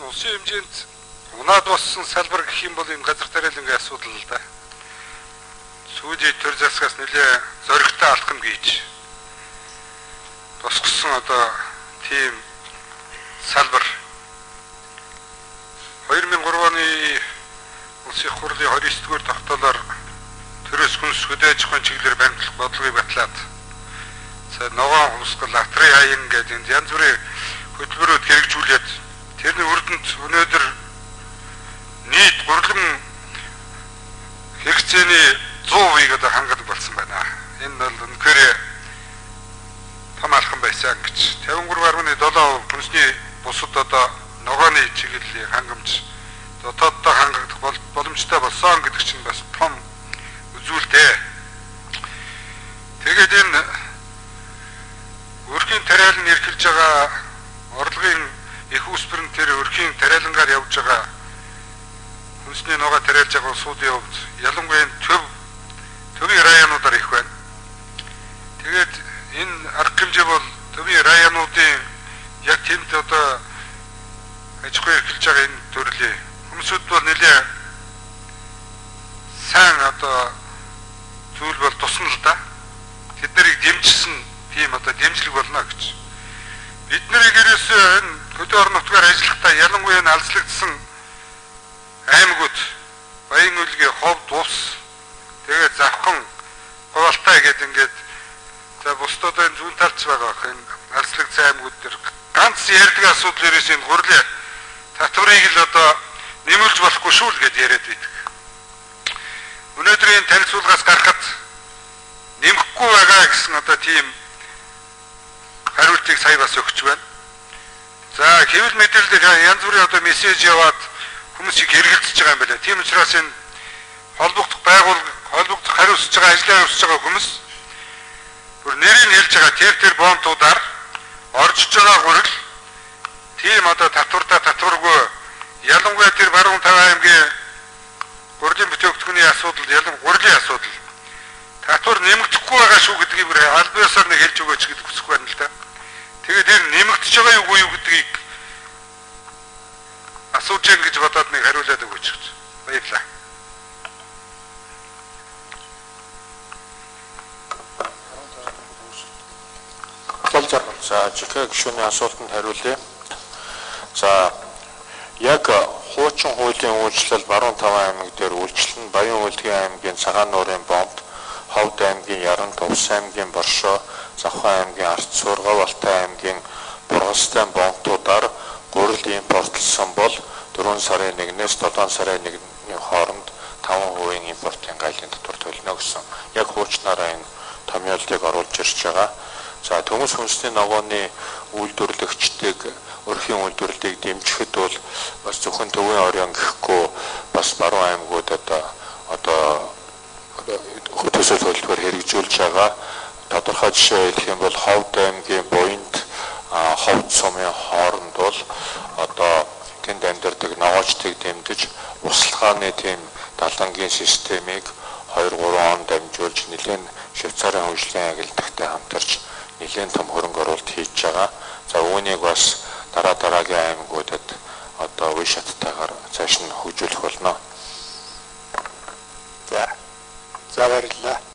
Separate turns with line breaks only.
Энэ улсын хэмжээнд унаад болсон салбар гэх юм бол энэ газар тариалангийн асуудал л да. Сүүлийн төр засгаас нэлээ зоригтой алхам хийж босгосон одоо тийм салбар. 2003 оны Улсын их хурлын 29-р тогтоолоор төрөөс хүнс хөдөө аж ахуйн чиглэлээр баримтлах бодлогыг батлаад за ногоон хувьсгал, атрын хаян гэдэг энэ янз бүрийн хөтөлбөрүүд хэрэгжүүлээд тэрний үрдэнд өнөөдөр нийт гурлан хэрэгцээний 100%-ийг одоо хангадаг болсон байна. Энэ бол үнэхээр том алхам байсан гэж. 53.7% хүнсний бусад одоо ногооны чиглэлийн хангамж дотооддоо хангагдах боломжтой болсон гэдэг чинь бас том үзүүлэлт. Тэгээд энэ өрхийн тариалан эрхэлж байгаа орлогын их усбэр нь тэр өрхийн тариалангаар явж байгаа хүнсний ногоо тариалж байгаа улсуудын хувьд ялангуяа төвийн районуудаар их байна. Тэгээд энэ арга хэмжээ бол төвийн районуудын яг тэнд одоо аж ахуй эрхэлж байгаа энэ төрлийн хүмүүсүүд бол нэлээ сайн одоо зүйл бол тусна л да. Тэд нарыг дэмжсэн тийм одоо дэмжлэг болно гэж. Бид нарыг ерөөсөө энэ хөдөө орон нутгаар ажиллахдаа ялангуяа энэ алслагдсан аймагуд Баян-Өлгий, Ховд, Увс, тэгээд Завхан, Говьалтай гэдэг ингээд за бусдад энэ зүүн талч байгаа бах энэ алслагдсан аймагуд дээр ганц ярьдаг асуудал ерөөсөө энэ гурлын татварыг л одоо нэмүүлж болохгүй шүү л гэд яриад байдаг. Өнөөдрийн танилцуулгаас гарахад нэмэхгүй байгаа гэсэн одоо тийм хариултыг сая бас өгч байна. За хэвлэл мэдээлэлээр янз бүрийн одоо мессеж яваад хүмүүсийг хэрэгэлцэж байгаа юм байна. Тийм учраас энэ холбогдох байгууллага, холбогдох хариуцж байгаа, ажлаа явуулж байгаа хүмүүс бүр нэрийг хэлж байгаа тэр бомтуудаар оржиж байгаа гурил тийм одоо татвардаа татваргүй ялангуяа тэр баруун 5 аймгийн гурлийн бүтээгдэхүүний асуудал, ялан гурлийн асуудал татвар нэмэгдэхгүй байгаа шүү гэдгийг бүр аль биесээр нэг хэлж өгөөч гэдэг хүсэх байна л да. Тэгээд тэр нэмэгдэж байгаа юу юу гэдгийг асууж гин гэж бодоод нэг хариулаад өгөөч гэж. Баярлалаа.
За ЖК гишүүний асуултанд хариулъя. За яг хуучин хуулийн үйлчлэл баруун 5 аймаг дээр үйлчлэн Баян-Өлгийн аймгийн Цагаан нуурын бомб, Ховд аймгийн Ярант, Увс аймгийн Боршоо, Завхан аймгийн Арцсуур, Говьалтай аймгийн Бургастай бомбтуудаар гурил импортлсон бол 4 сарын 1-ээс 7 сарын 1-ний хооронд 5% импортын гайлын татвар төлнө гэсэн яг хуучнаараа энэ томьёоллыг оруулж ирж байгаа. За төмөс хүнсний ногооны үйлдвэрлэгчдийг өрхийн үйлдвэрлэлийг дэмжихэд бол бас зөвхөн төвийн орон гэхгүй бас баруун аймагуудад одоо төсөл хөтөлбөр хэрэгжүүлж байгаа. Тодорхой жишээ хэлэх юм бол Ховд аймгийн Буянт, Ховд сумын хооронд бол одоо тэнд амьдардаг ногоочдыг дэмжиж услахааны тийм далангийн системийг 2-3 он дамжуулж нэлээд Швейцарын хөгжлийн агентлагтай хамтарч нэлээд том хөрөнгө оруулалт хийж байгаа. За үүнийг бас дараа дараагийн аймагуудад одоо үе шаттайгаар цааш нь хөгжүүлэх болно.
За баярлалаа.